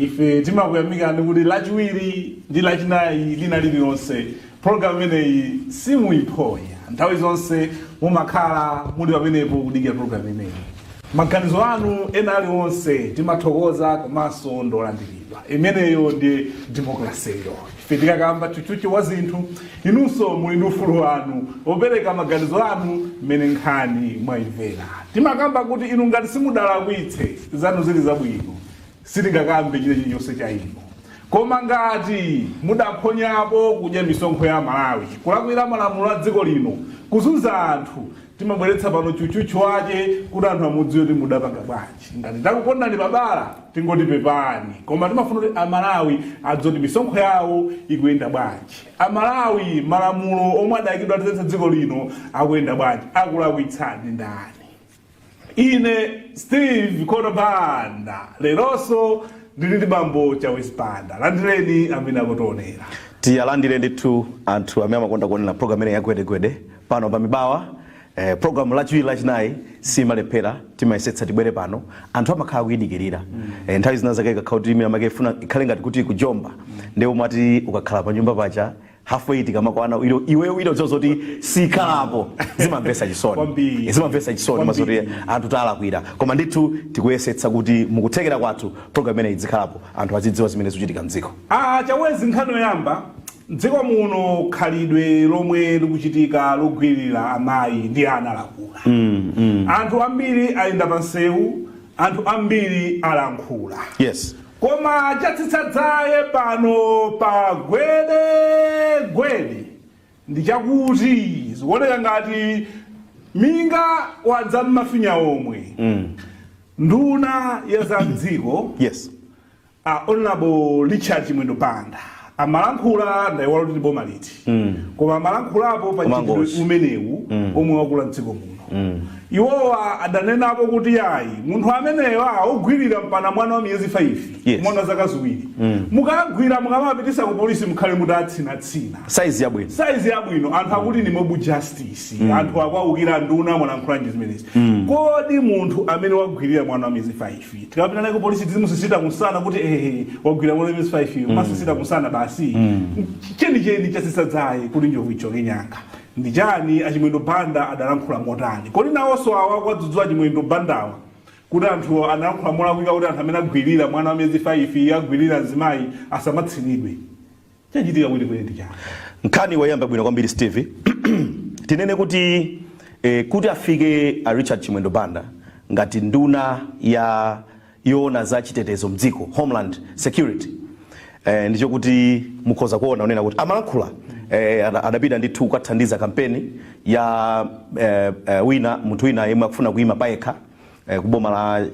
Ife timakuyamikani kuti Lachiwiri ndi Lachinayi lina lililonse programu imeneyi simuyiphonya. Nthawi zonse mumakhala muli pamenepo kudikira programu imeneyi. Maganizo anu ena aliwonse timathokoza komanso ndolandiridwa. Imeneyo ndi demokrasiyo. Ife tikakamba tchutchutchu wa zinthu, inunso muli ndi ufulu wanu opereka maganizo anu mmene nkhani mwayimvera. Timakamba kuti inu ngati simudalakwitse, zanu zili zabwino, sitingakambe china chilichonse cha inu. Koma ngati mudaphonyapo kudya misonkho ya Malawi, kulakwira malamulo a dziko lino, kuzunza anthu, timabweretsa pano tchutchutchu wache kuti anthu amudziwe kuti mudapanga bwanji. Ngati takupondani pabala, tingoti pepani, koma timafuna kuti Amalawi adziwe kuti misonkho yawo ikuyenda bwanji, Amalawi malamulo omwe adayikidwa atiyendetsa dziko lino akuyenda bwanji, akulakwitsani ndani. Ine Steve Kono Banda, leronso ndili ndi bambo Chawezi Banda. Landireni amene akutionera. Tiyalandire ndithu anthu amene amakonda kuonera program imene ya Gwedegwede pano pa Mibawa. Program Lachiwiri, Lachinayi simalephera, timayesetsa tibwere pano. Anthu amakhala kuyidikirira. Nthawi zina zake ikakhala kuti imene amake ifuna ikhale ngati kuti ikujomba, ndiye umati ukakhala pa nyumba pacha, halfway tikamakwana, iweyo ilo zoti sikhalapo, zimamvetsa chisoni. Kwambiri. Zimamvetsa chisoni mazoti anthu talakwira, koma ndithu tikuyesetsa kuti mukuthekera kwathu program imene idzikhalapo, anthu azidziwa zimene zikuchitika mdziko. Ah, Chawezi, nkhani yoyamba, mdziko muno khalidwe lomwe likuchitika logwirira amayi ndi ana lakula. Anthu ambiri ayenda pa nsewu, anthu ambiri alankhula. Koma chatsitsa dzaye pano pa Gwede Gwede ndi chakuti zikuoneka ngati minga wadza mmafinya omwe. Nduna ya za mdziko, a Honorable Richard Chimwendo Banda, amalankhula, ndayiwala kuti boma liti, koma amalankhulapo pa mchitidwe Kumangochi. umenewu omwe wakula mdziko muno. Iwowa adanenapo kuti yayi, munthu ameneyo ogwirira mpana mwana wa miyezi 5, mwana wa zaka 2, mukagwira, mukamapitisa ku polisi, mukhale mutatsinatsina. Saizi yabwino. Saizi yabwino. Anthu akuti ni mob justice, anthu akwaukira nduna, mwalankhula zimenezi. Kodi munthu amene wagwirira mwana wa miyezi 5, tikapita naye ku polisi, tizimusisita kumsana kuti ehe, wagwira mwana wa miyezi 5, umasisita kumsana basi? Chenicheni chatsitsa dzaye kuti njovu ichoke nyanga ndi chani? Achimwendo Banda adalankhula motani? Kodi nawonso awa kwadzudzula Chimwendo Bandawa kuti anthu analankhula molakwika, kuti anthu amene agwirira mwana wa miyezi 5, agwirira mzimayi, asamatsinidwe? Chachitika kwenikweni ndi chani? Nkhani wayamba bwino kwambiri, Steve. Tinene kuti kuti afike a Richard Chimwendo Banda ngati nduna ya yoona za chitetezo mdziko, homeland security, ndicho kuti mukhoza kuona unena kuti amalankhula, adapita ndithu kukathandiza kampeni ya wina, munthu wina yemwe akufuna kuyima payekha kuboma la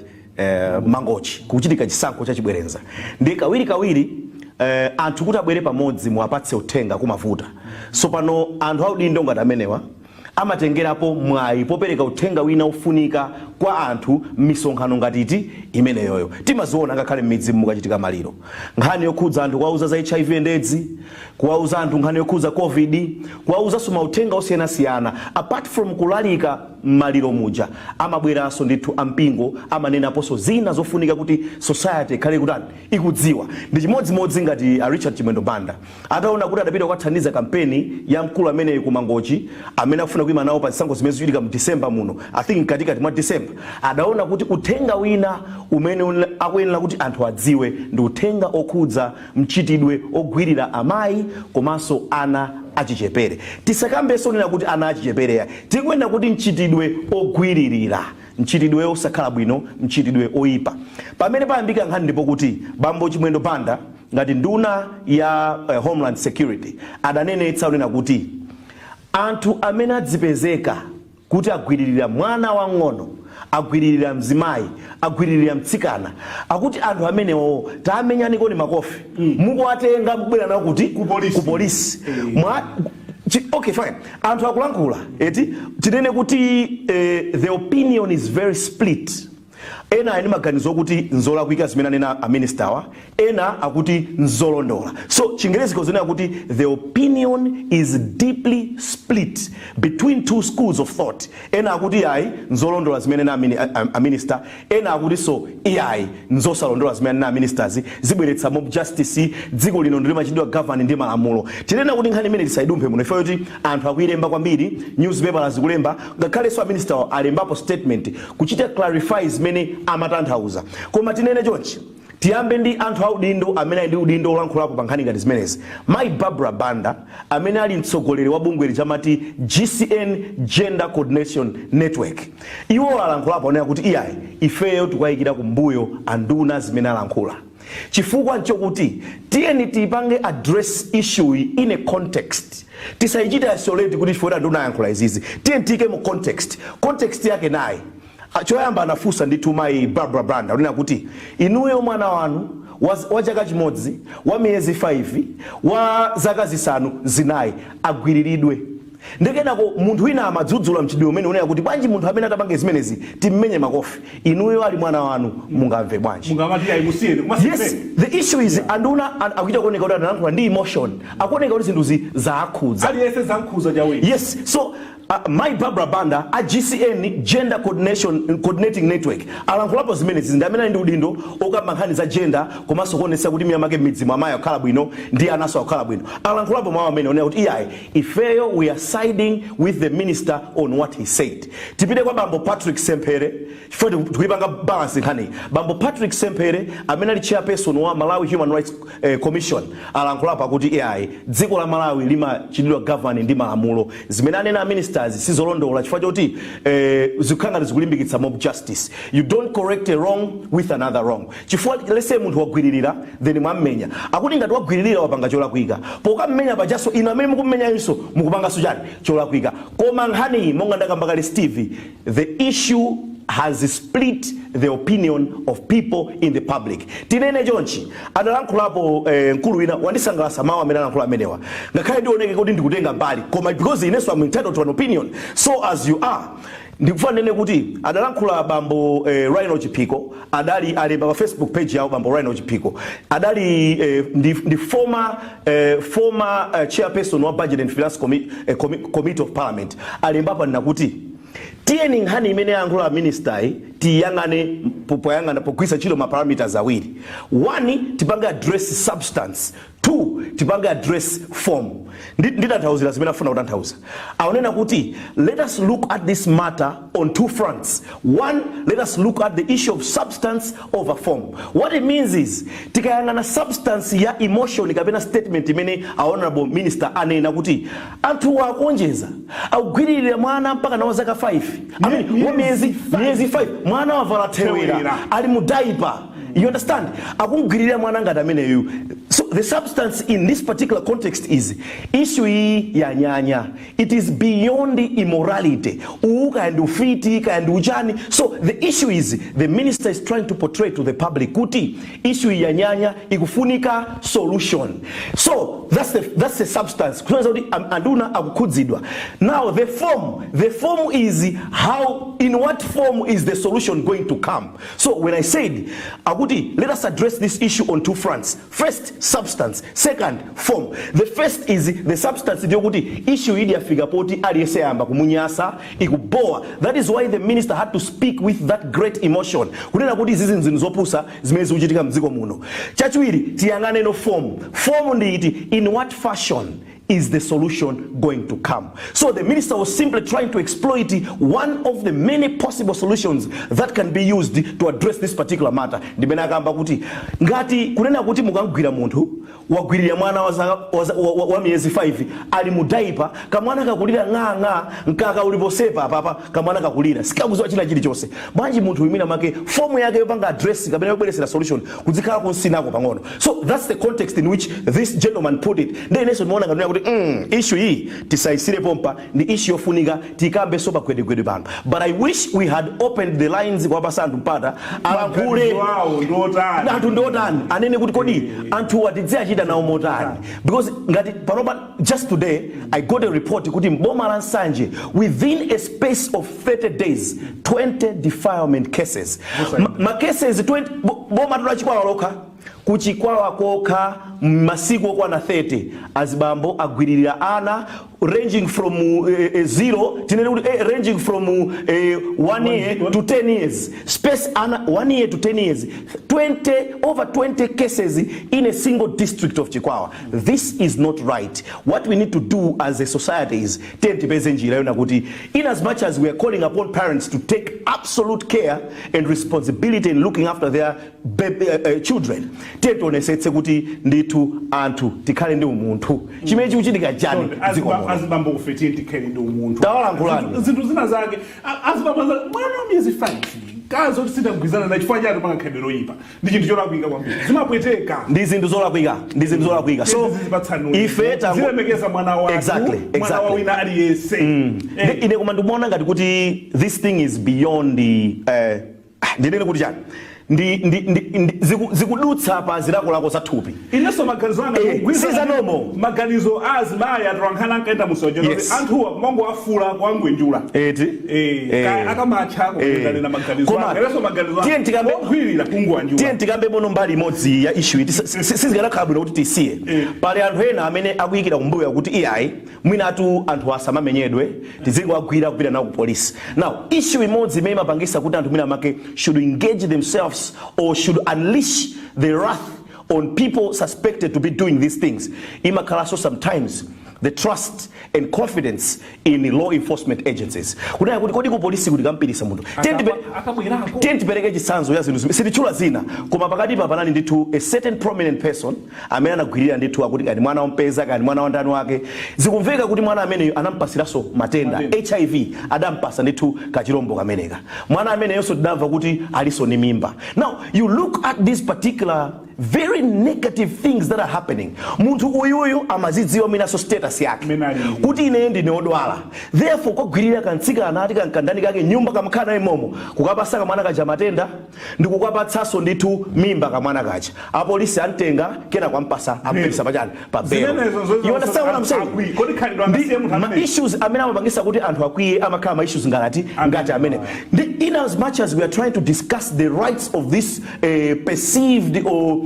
Mangochi, kuchitika chisankho chachibwerenza. Ndi kawiri kawiri anthu kuti abwere pamodzi muwapatse uthenga kumavuta. So pano anthu audindo ngati amenewa amatengerapo mwayi popereka uthenga wina ofunika kwa anthu m'misonkhano ngati iti imeneyoyo. Timaziona ngakhale m'midzi mukachitika maliro, nkhani yokhudza anthu kuwauza za HIV and AIDS, kuwauza anthu nkhani yokhudza COVID, kuwauzanso mauthenga osiyanasiyana. Apart from kulalika m'maliro muja, amabweranso ndithu ampingo, amanenaponso zina zofunika kuti society ikhale kutani, ikudziwa. Ndi chimodzimodzi ngati a Richard Chimwendo Banda ataona kuti adapita kukathandiza kampeni ya mkulu ameneyi ku Mangochi amene akufuna kuyima nawo pa zisankho zimene zikuchitika mu December muno, I think mkatikati mwa December, adaona kuti uthenga wina umene akuyenera kuti anthu adziwe ndi uthenga okhudza mchitidwe ogwirira amayi komanso ana achichepere. Tisakambenso nena kuti ana achichepereya, tikuyenera kuti mchitidwe ogwiririra, mchitidwe osakhala bwino, mchitidwe oyipa. Pamene payambika nkhani ndipo kuti bambo Chimwendo Banda ngati nduna ya homeland security adanenetsa kunena kuti anthu amene adzipezeka kuti agwiririra mwana wang'ono, agwiririra mzimayi, agwiririra mtsikana, akuti anthu amenewo tamenyanikoni makofi, mukuwatenga mukubwera nawo kuti? Ku polisi. Ku polisi. Okay, fine, anthu akulankhula eti, tinene kuti the opinion is very split. Ena ali ndi maganizo okuti nzolakwika zimene anena a ministerwa, ena akuti nzolondola. So Chingerezi kozonena kuti the opinion is deeply split between two schools of thought. Ena akuti ayi, nzolondola zimene anena a minister, ena akuti so iyayi, nzosalondola zimene anena a ministers, zibweretsa mob justice. Dziko lino ndilimachitidwa govern ndi malamulo. Tinena kuti nkhani imene tisaidumphe muno ife kuti anthu akuilemba kwambiri, newspaper zikulemba, ngakhalenso a minister alembapo statement kuchita clarify zimene amatanthauza. Koma tinene chonchi, tiyambe ndi anthu audindo amene ali ndi udindo olankhulapo pa nkhani ngati zimenezi. Mayi Barbara Banda, amene ali mtsogoleri wa bungwe lichamati GCN, Gender Coordination Network, iwo alankhulapo, anena kuti iyayi, ifeyo tikuyikira kumbuyo anduna zimene alankhula, chifukwa nchokuti tiyeni tipange address issue in a context. Tisayichite isolate kuti chifukwa anduna ayankhula izizi. Tiyeni tiyike mu context. Context yake nayi. Choyamba anafunsa ndithu mayi Barbara Banda unena kuti inuyo mwana wanu wa chaka chimodzi, wa miyezi 5, wa zaka 5, 4 agwiriridwe, ndekenako munthu wina amadzudzula mchidwi umene unena kuti bwanji munthu amene atapange zimenezi timmenye makofi? Inuyo ali mwana wanu mungamve bwanji? Mungamati ayi, musiyeni? Koma Yes, the issue is anduna akuita kuoneka kuti analankhula ndi emotion, akuoneka kuti zinthuzi zaakhudza. Aliyense zankhuza chawiri. Yes, so mai Barbara Banda a GCN, Gender Coordination Coordinating Network, alankhulapo zimenezi. Ndi amene ali ndi udindo okamba nkhani za gender komanso kuonetsa kuti miyamake m'midzimu amayi akukhala bwino ndi anaso akukhala bwino. Alankhulapo mawu amene onena kuti iyayi, ifeyo we are siding with the minister on what he said. Tipite kwa bambo Patrick Semphere chifukwa tikuyipanga balance nkhaniyi. Bambo Patrick Semphere, amene ali chairperson wa Malawi Human Rights Commission, alankhulapo akuti iyayi, dziko la Malawi limachitidwa govern ndi malamulo. Zimene anena a ministers sizolondola chifukwa choti zikukhala ngati zikulimbikitsa mob justice. You don't correct a wrong with another wrong, chifukwa let's say munthu wagwiririra, then mwammenya. Akuti ngati wagwiririra, wapanga cholakwika, pokammenya pajaso inu amene mukummenyayinso mukupanganso chani? Cholakwika. Koma nkhaniyi, monga ndakamba kale Steve, the issue has split the opinion of people in the public. Tinene chonchi, adalankhulapo mkulu wina wandisangalatsa mawu amene alankhula amenewa, ngakhale ndioneke kuti ndikutenga mbali, koma because inenso I'm entitled to an opinion, so as you are. Ndikufuna nene kuti adalankhula bambo Rhino Chipiko, adali alemba pa Facebook page yawo. Bambo Rhino Chipiko adali ndi former chairperson wa Budget and Finance Committee of Parliament. Alembapo anena kuti tiyeni nkhani imene yayankhula minister tiyang'ane poyang'ana pogwiritsa ntchito ma parameters awiri. One, tipange address substance; two, tipange address form. Nditanthauzira zimene afuna kutanthauza. Aonena kuti let us look at this matter on two fronts. One, let us look at the issue of substance over form. What it means is, tikayang'ana substance ya emotion kapena statement imene a honorable minister anena kuti anthu akuonjeza, akugwiririra mwana mpaka na wa zaka 5, I mean, wa miyezi 5, mwana wavala thewera, Thewera. Ali mu diaper, you understand? Akugwiririra mwana ngati ameneyu. So the substance in this particular context is issue iyi yanyanya. It is beyond immorality, uwu kaya ndi ufiti, kaya ndi uchani. So the issue is the minister is trying to portray to the public kuti issue iyi yanyanya, ikufunika solution. So that's the substance, kusonyeza kuti anduna akukhudzidwa. Now the form. The form is how, in what form is the solution going to come? So when I said akuti let us address this issue on two fronts, first substance, second form. The first is the substance, ndiyo kuti issue ili yafika poti aliyense yayamba kumunyasa, ikubowa. That is why the minister had to speak with that great emotion, kunena kuti izizi nzinthu zopusa zimene zikuchitika mdziko muno. Chachiwiri, tiyang'ane no form. Form ndi iti? In what fashion is the solution going to come? So the minister was simply trying to exploit one of the many possible solutions that can be used to address this particular matter. Ndimene akamba kuti ngati kunena kuti mukagwira munthu wagwirira mwana wa miyezi 5 ali mu diaper, kamwana kakulira ng'ang'a, mkaka uliposepa apapa, kamwana kakulira, sikakuziwa china chilichonse, bwanji munthu imina make form yake yopanga address kapena yobweresera solution kuzikhala kunsinako pang'ono? So that's the context in which this gentleman put it. Ndiye inenso ndimaona ngati kuti issue iyi tisayisire pompa, ndi issue yofunika tikambenso pa Gwedegwede pano. But I wish we had opened the lines kuwapasa anthu mpata alankhule. Maganizo awo ndi otani? Anthu ndi otani, anene kuti kodi anthuwa tidziachita nawo motani? Because ngati panopa, just today I got a report kuti mboma la Nsanje, within a space of 30 days, 20 defilement cases. Ma cases 20, boma la Chikwawa lokha, kuchikwawa kokha, masiku okwana 30 azibambo agwiririra ana ranging from zero, tinene kuti ranging from 1 year to 10 years space, ana 1 year to 10 years, 20, over 20 cases in a single district of Chikwawa. This is not right. What we need to do as a society is tipeze njira yona kuti in as much as we are calling upon parents to take absolute care and responsibility in looking after their baby, children, tiye tionesetse kuti ndithu anthu tikhale ndi umunthu. Chimene chikuchitika chani dziko muno? Azibambo kufe tikhale ndi umunthu. Tawalankhulani. Zinthu zina zake azibambo mwana wa miyezi 5, kazi oti sitagwizana na chifukwa chati pangakhalidwe loyipa, ndi chinthu cholakwika kwambiri, zimapweteka. Ndi zinthu zolakwika, ndi zinthu zolakwika. So ife zilemekeza mwana wathu, mwana wa wina aliyense. Ine koma ndikumaona ngati kuti this thing is beyond the ndinene kuti chani, zikudutsa pa zilakolako za thupi. Inenso maganizo anga Si za normal. Maganizo a azimayi atolankhani ankaenda musojo anthuwa kumango afula kuwangwenjula. Eti. Akamatcha kuendanena maganizo anga, inenso maganizo Tiye anga ogwirira kungwanjula. Tiye tikambe mono mbali imodzi ya issue iyi. Sizikanakhala bwino kuti tisiye. Pali anthu ena amene akuyikira kumbuyo kuti iyayi, mwinatu anthu asamamenyedwe, tizingowagwira kupita nawo ku polisi. Now issue imodzi imene imapangisa kuti anthu mwina make should engage themselves or should unleash the wrath on people suspected to be doing these things, imakhalanso sometimes the trust and confidence in law enforcement agencies, kunena kuti kodi ku polisi kuti kampirisa munthu. Akabwerako. Tiye tipereke chitsanzo ya zinthu zimene sititchula zina, koma pakati pa panali ndithu a certain prominent person amene anagwirira ndithu, akuti kani mwana wampeza, kani mwana wa ndani wake. Zikumveka kuti mwana ameneyo anampasiranso matenda. Matenda. HIV adampasa ndithu kachirombo kameneka. Mwana ameneyonso tidamva kuti aliso ni mimba. Now you look at this particular very negative things that are happening. Munthu uyuyu amazidziwa mwinaso status yake Mene alili. Kuti ine ndine odwala, therefore kwagwirira kantsikana ati kankandani kake nyumba kamakhala naye momo, kukapasa kamwana kaja matenda ndikukapatsanso ndithu mimba kamwana kaja. Apolisi amtenga, kena kwampasa, ampisa pachani, pa belo. Zimenezo zozo. You understand what I'm saying? Akwi. Kodi khalidwe angasiye munthu Ma amene? issues amene amapangisa kuti anthu akwiye amakhala ma issues ngati amene. Ndi in as much as we are trying to discuss the rights of this perceived or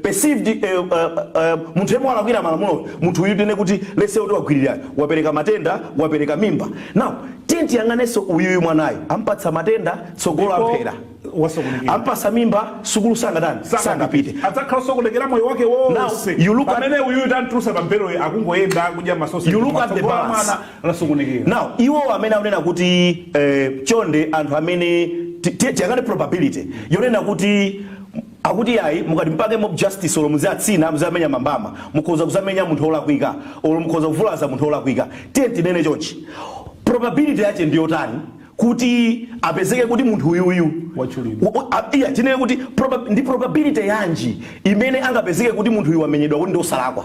perceived munthu yemwe walakwira malamulo, munthu uyu tine kuti lese kuti wagwirira, wapereka matenda, wapereka mimba. Now tiye tiyang'anenso uyuyu mwanayo ampatsa matenda, tsogolo amphera. Wasokonekera. Ampasa mimba, sukulu sangatani, sangapite. Adzakhala osokonekera moyo wake wonse. Now, you look at- Pamene uyuyu tantulusa pa beloyo akungoyenda akudya masoseji. You look at the Matsogolo a balance. mwana lasokonekera. Now iwo amene akunena kuti chonde anthu amene tiyang'ane probability yonena kuti akuti ayi, mukati mpake mob justice olo muziatsina, muzamenya mambama, mukhoza kuzamenya munthu olakwika olo mukhoza kuvulaza munthu olakwika. Tiye tinene chonchi, probability yache ndiyotani kuti apezeke kuti munthu uyuyu Watchulidwa. Iya, tinene kuti ndi probability yanji imene angapezeke kuti munthu uyu wamenyedwa kuti ndi osalakwa?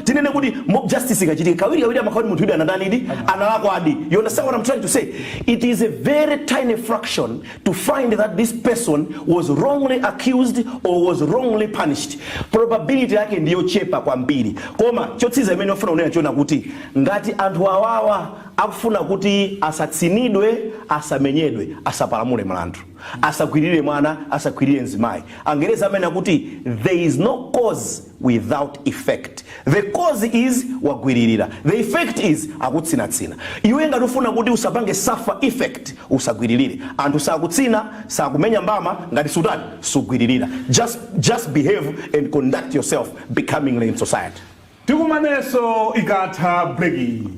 Tinene kuti mob justice ikachitika kawiri kawiri amakhala kuti munthu uyu anadanidi, analakwadi. You understand what I'm trying to say? It is a very tiny fraction to find that this person was wrongly accused or was wrongly punished. Probability yake ndiyochepa kwambiri. Koma chotsiza imene ofuna kunena chiona kuti ngati anthu awawa akufuna kuti asatsinidwe, asamenyedwe, asapalamule mlandu, asagwirire mwana, asagwirire mzimayi, Angereza amene akuti there is no cause without effect. The cause is wagwiririra, the effect is akutsinatsina. Iwe ngati ufuna kuti usapange suffer effect, usagwiririre. Anthu sakutsina, sakumenya mbama ngati sutani, sugwiririra. Just behave and conduct yourself becomingly in society. Tikumanenso ikatha break iyi.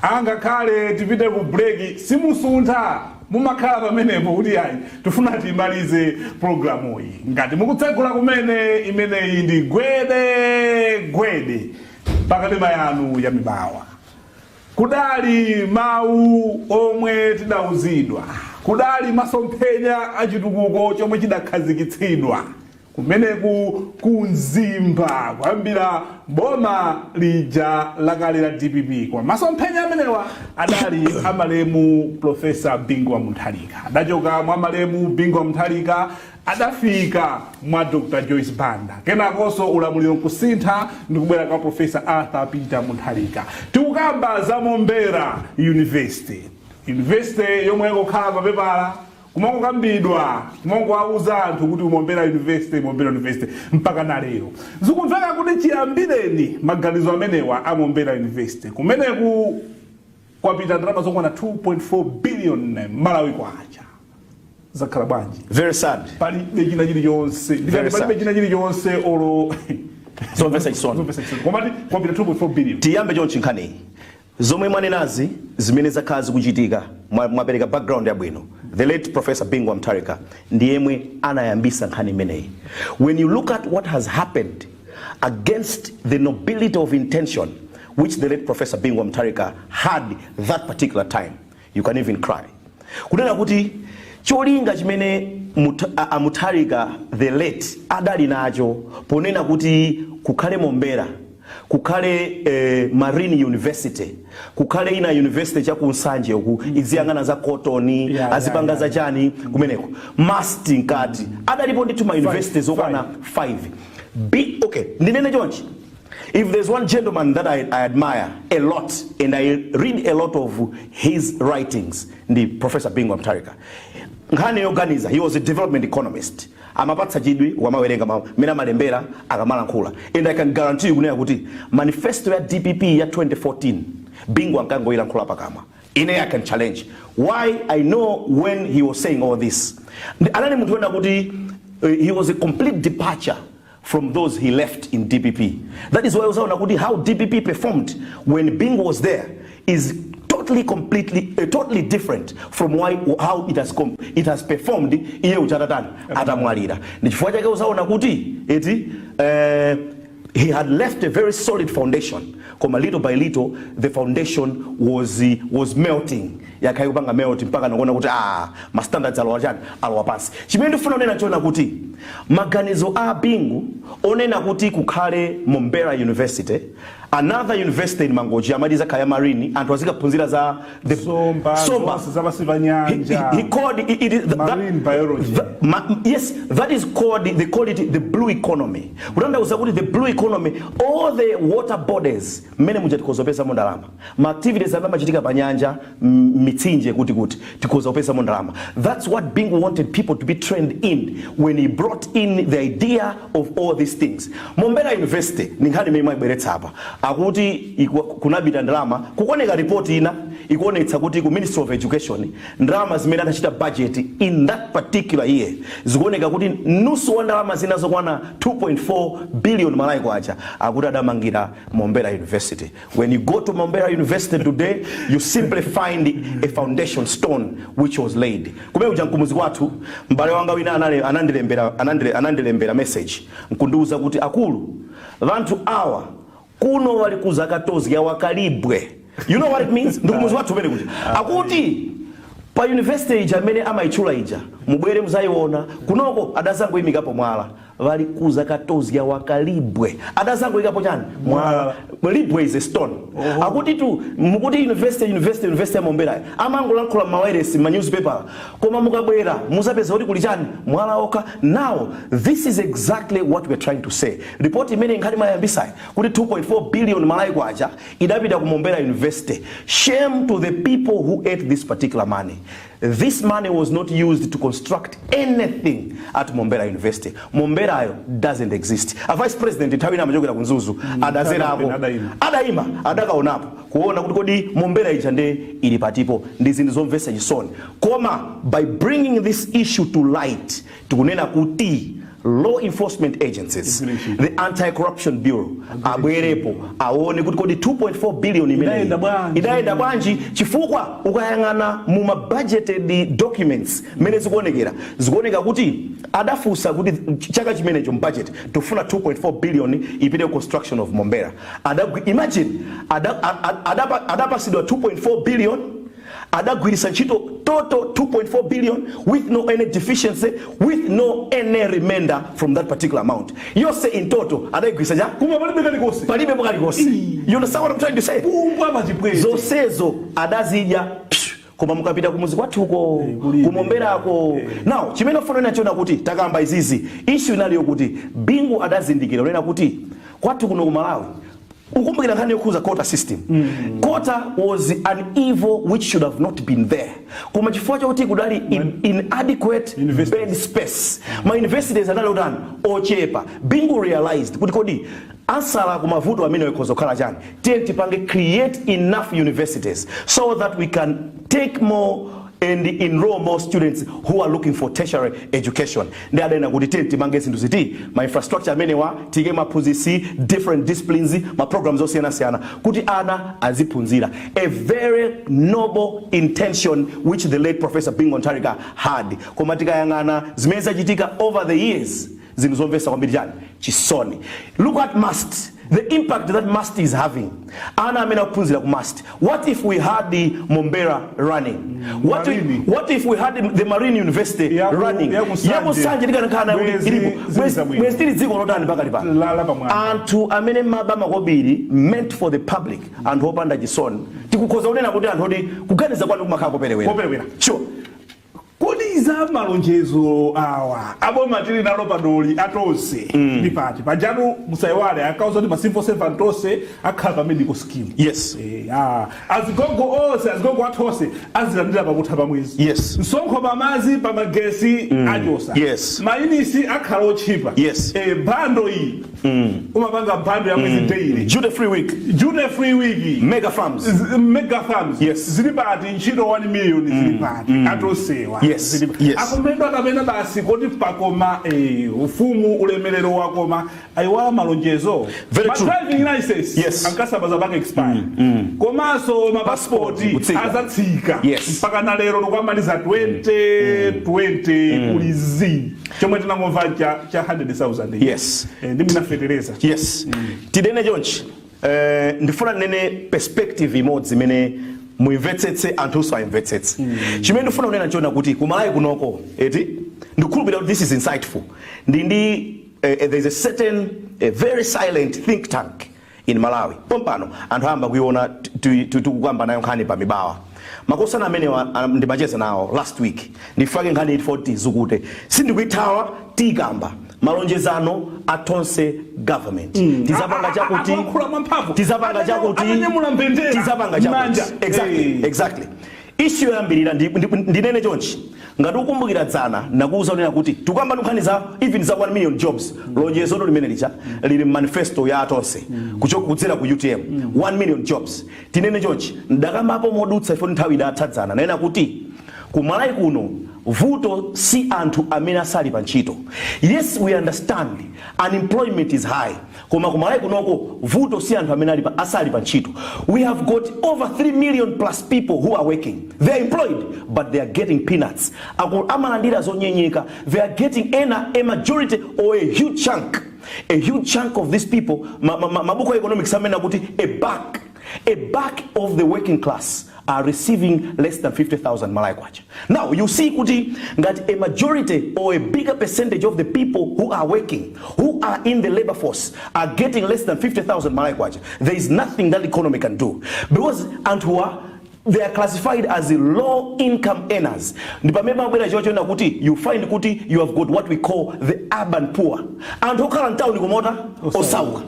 Angakhale tipite ku break, simusuntha, mumakhala pamenepo kuti ayi, tifuna timalize programu iyi. Ngati mukutsegula kumene, imeneyi ndi Gwede Gwede pakanema yanu ya Mibawa. Kudali mawu omwe tidauzidwa, kudali masomphenya achitukuko chomwe chidakhazikitsidwa kumeneku ku Mzimba kuyambira boma lija lakale la DPP. Koma masomphenya amenewa adali amalemu Profesa Bingu wa Mutharika. Adachoka mwa malemu Bingu wa Mutharika, adafika mwa Dr Joyce Banda, kenakonso ulamuliro nkusintha ndikubwera kwa Profesa Arthur Peter Mutharika. Tikukamba za Mombera University, university yomwe yakukhala papepala, kumangokambidwa, kumangowauza anthu kuti Mombera University, Mombera University, mpaka na lero zikumveka kuti chiyambireni maganizo amenewa a Mombera University, kumeneku kwapita ndalama zokwana 2.4 billion Malawi kwacha. Zakhala bwanji? Very sad. Palibe china chilichonse. Very Ndikati palibe sad. china chilichonse olo. Zomvetsa chisoni. Zomvetsa chisoni, komati kwapita 2.4 billion. Tiyambe chonchi nkhaniyi. Zomwe mwanenazi, zimene zakhala zikuchitika, mwapereka background yabwino. The late Professor Bingu wa Mutharika ndi yemwe anayambisa nkhani imeneyi. When you look at what has happened against the nobility of intention which the late Professor Bingu wa Mutharika had that particular time, you can even cry, kunena kuti cholinga chimene a Mutharika the late adali nacho ponena kuti kukhale Mombera, kukhale Marine University, kukhale ina university chaku Nsanje uku iziyang'ana za cotton, azipanga za chani kumeneko, MUST nkati, adalipo ndithu ma universities okwana 5. Okay, ndinene chonchi: if there's one gentleman that I admire a lot and I read a lot of his writings, ndi Professor Bingu wa Mutharika. Nkhani yoganiza, he was a development economist. Amapatsa chidwi wamawerenga mmene amalembera, akamalankhula. And I can guarantee you kunena kuti manifesto ya DPP ya 2014, Bingu ankangoyilankhula pakamwa. Ine I can challenge why I know when he was saying all this. Anali munthu wena kuti he was a complete departure from those he left in DPP. That is why uzaona kuti how DPP performed when Bingu was there is totally, completely, totally different from how it has performed iye uchatatani atamwalira. Ndi chifukwa chake uzaona kuti eti he had left a very solid foundation, koma little by little the foundation was melting, yakhayi kupanga melt mpaka nakuona kuti ma standards alowa chani, alowa pansi. Chimene ndifuna kunena chona kuti maganizo a Bingu onena kuti kukhale Mombera University, another university in Mangochi, amati zakhala marine, anthu azikaphunzira za the Somba, somba. Zonse zapasi pa nyanja. He called it, it is Marine biology. Yes, that is called, they call it the blue economy. Kutanthauza kuti the blue economy, all the water bodies mmene muja tikhoza kupezamo ndalama, ma activities amene amachitika pa nyanja, mitsinje, kuti tikhoza kupezamo ndalama. That's what Bingu wanted people to be trained in when he brought in the idea of all these things. Mombera University ni nkhani imene mwayibweretsa apa. Akuti kunapita ndalama. Kukoneka report ina ikuonetsa kuti ku Ministry of Education, ndalama zimene adachita budget in that particular year, zikuoneka kuti nusu wa ndalama zina zokwana 2.4 billion Malawi kwacha akuti adamangira Mombera University. When you go to Mombera University today, you simply find a foundation stone which was laid. Kumene kuja mkumuzi kwathu. M'bale wanga wina anandilembera message nkundiuza kuti, "Akulu, vanthu awa kuno vali kuzakatozya wakalibwe." You know what it means? Ndikumuzi wathu umene kuja. Akuti pa university ija amene amayitchula ija, mubwere muzayiona kunoko, adazangoyimikapo mwala. Vali kuzakatozya wakalibwe. Adazangoyikapo chani? Mwala. Libwe is a stone. Akuti tu mukuti university, university, university ya Mombera, amangolankhula mawayilesi, ma newspaper, koma mukabwera muzapeza kuti kuli chani? Mwala okha. Now this is exactly what we're trying to say. Report imene nkhani mayambisayi kuti 2.4 billion Malawi kwacha idapita ku Mombera University, shame to the people who ate this particular money. This money was not used to construct anything at Mombera University. Momberayo doesn't exist. A vice president nthawi ina amachokera ku Mzuzu, adazerako. Adayima. Adayima, adakaonapo kuona kuti kodi Mombera ija nde ili patipo. Ndi zinthu zomvetsa chisoni, koma by bringing this issue to light, tikunena kuti Law enforcement agencies, the Anti-Corruption Bureau, abwerepo aone kuti kodi 2.4 billion imeneyi Idayenda bwanji? Idayenda bwanji? Chifukwa ukayang'ana mu ma budgeted documents mmene zikuonekera, zikuoneka kuti adafunsa kuti chaka chimenecho budget tofuna 2.4 billion ipite construction of Mombera. Imagine, adapasidwa 2.4 billion, adagwiritsa ntchito total 2.4 billion with no any deficiency, with no any remainder from that particular amount. Yonse in total adayigwiritsa cha Koma palibe kalikonse. Palibe kalikonse. You understand what I'm trying to say? Pumbwa pachipwete. Zonsezo adazidya, psh. Koma mukapita kumuzi kwathuko, Kulibe. Kumomberako. Now, chimene ufuna nachona kuti takamba izizi, issue inaliyo kuti Bingu adazindikira unena kuti kwathu kuno ku Malawi, ukumbukira nkhani yokhuza quota system. Quota was an evil which should have not been there, koma chifukwa chakuti kudali inadequate Universities. Bed space, ma universities anali otani? Ochepa. Bingu realized kuti kodi answer kumavuto amene ikhoza kukhala chani? Tiye tipange create enough universities so that we can take more and enroll more students who are looking for tertiary education. Ndi adanena kuti tiye timange zinthu ziti, ma infrastructure amenewa, tike maphunzitsi, different disciplines, ma programs osiyanasiyana kuti ana aziphunzira. A very noble intention which the late Professor Bingu Mutharika had. Koma tikayang'ana zimene zachitika over the years, zinthu zomvetsa kwambiri chani? Chisoni. Look at MUST, the impact that MUST is having, ana amene akuphunzira ku MUST. What if we had the Mombera running? Marine. What if we had the Marine University running? Yaku Nsanje. Yaku Nsanje tikanakhala nayo kuti Bwezi ilipo. zili zabwino. Bwezi tili dziko lotani pakali pano? La pamwamba. Anthu amene maba makobiri meant for the public, anthu opanda chisoni, tikukhoza kunena kuti anthu oti kuganiza kwanu kumakhala koperewera. Koperewera. Sure. Kodi za malonjezo awa aboma tili nalo panoli atonse ndi pati pajatu? Musayiwale akauza kuti ma civil servant onse akhala pa medical scheme. Azigogo onse, azigogo athu onse azilandira pakutha pa mwezi. Msonkho pamazi, pamagesi achosa. Mayunitsi akhala otchipa. Bundle iyi umapanga bundle ya mwezi daily. Duty free week. Duty free week. Mega farms. Mega farms. Zili pati? Ntchito 1 million zili pati? Atosewa zili pati? Akumendo akapena basi koti pakoma, ufumu ulemerero wakoma, ayiwala malonjezo. Very Ma true. driving license ankasabaza panga expire, komanso mapasipoti Kutsika. azatsika. Mpaka na lero tikwamaliza 2020 kuli z chomwe tinangomva cha 100,000. Ndi mwinafetereza. Yes, tidene chonchi, ndifuna ndinene perspective imodzi imene muimvetsetse, anthunso aimvetsetse. Chimene ndifuna kunena nchona kuti kumalawi kunoko, eti, ndikukhulupirira kuti this is insightful. Ndi there is a certain, a very silent think tank in Malawi pompano, anthu ayamba kuiona, tikukamba nayo nkhani pa Mibawa. Makosana amenewa ndimacheza nawo last week. Ndifake nkhani 40 zukute, sindikuithawa, tikamba malonjezano a Tonse government. Tizapanga chakuti, Akulankhula mwamphamvu. tizapanga chakuti, Atanyamula mbendera tizapanga chakuti. m'manja. Exactly. Exactly. Issue yoyambirira, ndinene chonchi, ngati ukumbukira dzana nakuuza kunena kuti tikuyamba nkhani za even za 1 million jobs. Lonjezo limene licha lili manifesto ya Atonse kudzera ku UTM, 1 million jobs. Tinene chonchi, ndakambapo modutsa ifo nthawi idatha dzana, nanena kuti kumalawi kuno vuto si anthu amene asali pa ntchito. Yes, we understand unemployment is high, koma kumalawi kunoko vuto si anthu amene asali pa ntchito. We have got over 3 million plus people who are working. They are employed, but they are getting peanuts. Amalandira zonyenyeka. They are getting ena, a majority or a huge chunk of these people, mabuku a economics amene akuti a back of the working class are receiving less than 50,000 Malawi kwacha. Now, you see kuti ngati a majority or a bigger percentage of the people who are working, who are in the labor force, are getting less than 50,000 Malawi kwacha, there is nothing that economy can do. Because anthuwa, they are classified as low income earners. Ndi pamene pamabwera chochona kuti you find kuti you have got what we call the urban poor, anthu okhala mtawuni kumota osauka.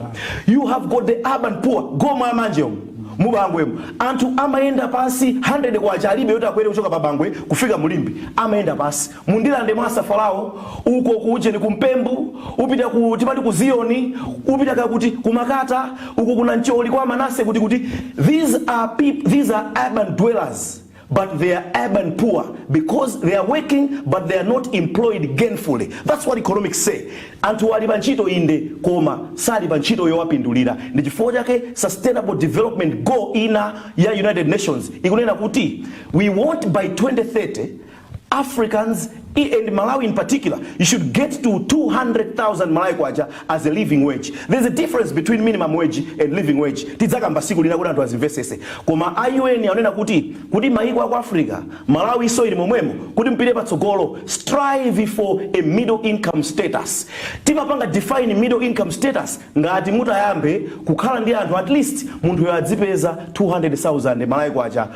You have got the urban poor goma manje umu mubangwemo, anthu amayenda pansi, 100 kwacha alibe yoti akwere kuchoka pabangwe kufika mulimbi, amayenda pansi mundilande mwa Safalao uko kuujeni kumpembu, upita ku timati ku Ziyoni, upita kakuti kumakata uko kuna Ncholi kwa Manase kuti these are people, these are urban dwellers. But they are urban poor because they are working, but they are not employed gainfully. That's what economics say. Anthu ali pa ntchito inde, koma sali pa ntchito yowapindulira. Ndi chifukwa chake Sustainable Development Goal ina ya United Nations ikunena kuti we want by 2030 Africans and Malawi in particular, you should get to 200,000 Malawi kwacha as a living wage. There's a difference between minimum wage and living wage. Tidzakamba siku lina kuti anthu azimvesese. Koma UN anena kuti maiko aku Africa, Malawi so ili momwemo, kuti mpite patsogolo, strive for a middle income status. Timapanga define middle income status ngati mutayambe kukhala ndi anthu, at least munthu adzipeza 200,000 Malawi kwacha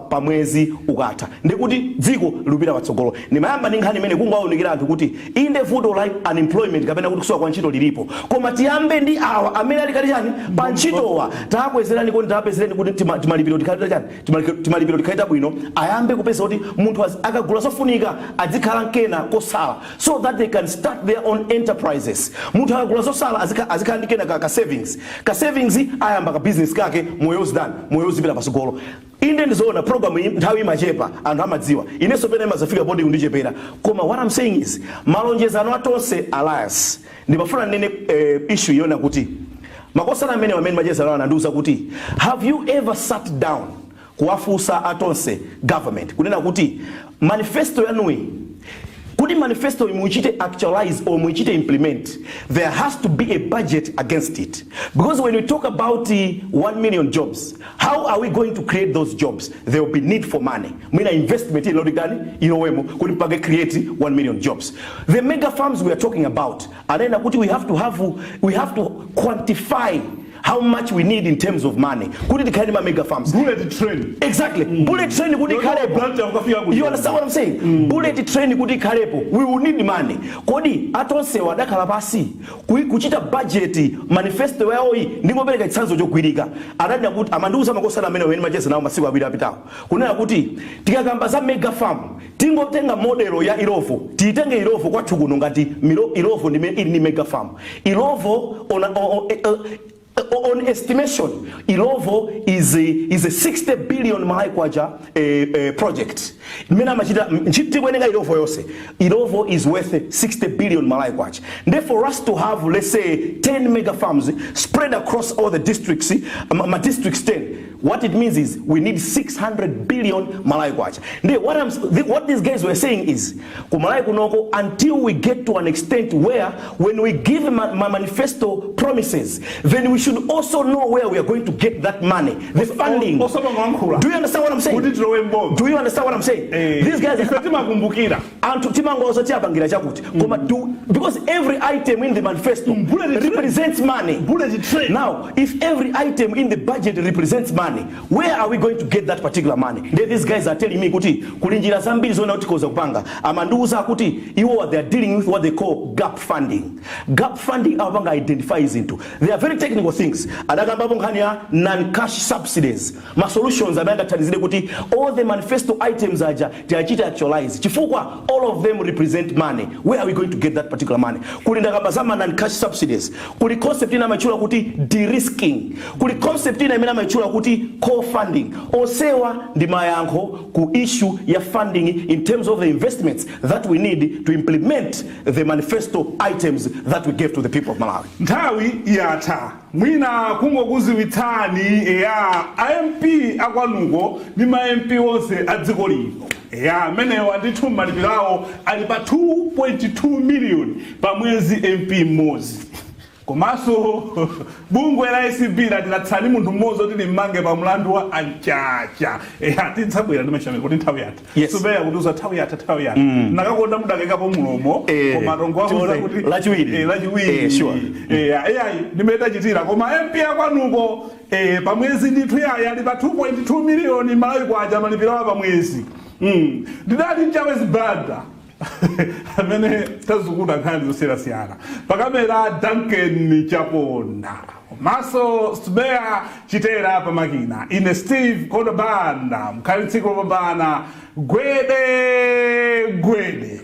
pa mwezi ukatha, ndikuti dziko likupita patsogolo. Ndimayamba ndi nkhani imene kungawunikira anthu kuti inde, vuto la unemployment kapena kuti kusowa kwa ntchito lilipo, koma tiyambe ndi awa amene ali kali chani pa ntchitowa, takwezerani kuti tapezereni kuti timalipiro tikhale chani, timalipiro tikhale tabwino, ayambe kupeza kuti munthu akagula zofunika adzikhala nkena kosala so that they can start their own enterprises. Munthu akagula zosala azikhala ndi kena ka savings, ayamba ka business kake, moyo uzidani, moyo uzipita pasogolo. Inde, ndizoona, program iyi nthawi imachepa, anthu amadziwa, inenso pena imazafika poti kundichepera. Koma what I'm saying is malonjezano a Tonse Alliance, ndimafuna ndinene issue yona kuti makosana amene machezano anandiuza kuti, have you ever sat down kuwafunsa a Tonse government kunena kuti manifesto yanuyi, kuti manifesto muichite actualize or muichite implement, there has to be a budget against it? Because when we talk about 1 million jobs, how are we going to create those jobs? There will be need for money. Mwina investment ilodikani ilowemo kuti mpake create 1 million jobs. The mega farms we are talking about, anena kuti we have to quantify how much we need in terms of money kuti tikhale ndi ma mega farms. Bullet train. Exactly, bullet train kuti ikhalepo. Branch ukafika kuti. You understand what I'm saying? Bullet train kuti ikhalepo, we will need money. Kodi a Tonsewa adakhala pasi kuchita budget manifesto yawoyi? Ndingopereka chitsanzo chogwirika. Adanena kuti, amandiuza makosana amene macheza nawo masiku 2 apitawo, kunena kuti tikakamba za mega farm, tingotenga model ya Illovo, tiyitenge Illovo kwathu kuno ngati Illovo ndimene ili ni mega farm. Illovo on estimation, Illovo is a 60 billion Malawi kwacha project imene amachita. Tikuyeneka Illovo yonse, Illovo is worth 60 billion Malawi kwacha. Therefore, for us to have, let's say, 10 mega farms spread across all the districts, ma districts 10, what it means is we need 600 billion Malawi kwacha. Ndiye what these guys were saying is ku Malawi kunoko, until we get to an extent where when we give ma manifesto promises, then we should also know where we are going to get that money, the funding. Osamangoyankhula. Do you understand what I'm saying? Kuti tilowe mboma. Do you understand what I'm saying? These guys, Ife timakumbukira. Anthu timangoza tiyapangira chakuti, koma do, because every item in the manifesto Bullet train. Represents money. Bullet train. Now, if every item in the budget represents money, where are we going to get that particular money? Then these guys are telling me kuti kuli njira zambiri zoona kuti tikhoza kupanga. Amandiuza kuti iwo, they are dealing with what they call gap funding. Gap funding, amapanga identify zinthu. They are very technical things. Adakambapo nkhani ya non cash subsidies, ma solutions amene angathandizire kuti all the manifesto items aja tiachite actualize, chifukwa all of them represent money. Where are we going to get that particular money? Kuli, ndakamba za ma non cash subsidies, kuli concept ina amayitchula kuti de-risking, kuli concept ina imene amayitchula kuti co-funding. Onsewa ndi mayankho ku issue ya funding in terms of the investments that we need to implement the manifesto items that we gave to the people of Malawi. Nthawi yatha. Mwina kungokuziwitsani ya MP akwanuko ndi ma MP onse a dziko lino, ya amenewa ndithu malipiro awo ali pa 2.2 million pa mwezi MP mmodzi. Komanso bungwe la ACB lati latsani munthu mmodzi oti limmange pa mlandu wa anchacha. Eya, tidzabwera ndi machame kuti nthawi yatha. Yes. Subeya kuti uza nthawi yatha, nthawi yatha. Nakakonda mudakekapo mulomo. Koma tongo wakuza Tione, kuti Lachiwiri. Lachiwiri. Sure. Eyayi, ndimene tachitira. Koma MP akwanuko pamwezi ndithu yayi ali pa 2.2 miliyoni Malawi kwacha malipiro awo pamwezi. Ndidali mchawezi Banda amene tazukuta nkhani zosiyanasiyana. Pakamera Duncan Chaponda, komanso Subeya Chitera pamakina. Ine Steve Kodobanda. Mkhali tsiku lopambana. Gwede gwede.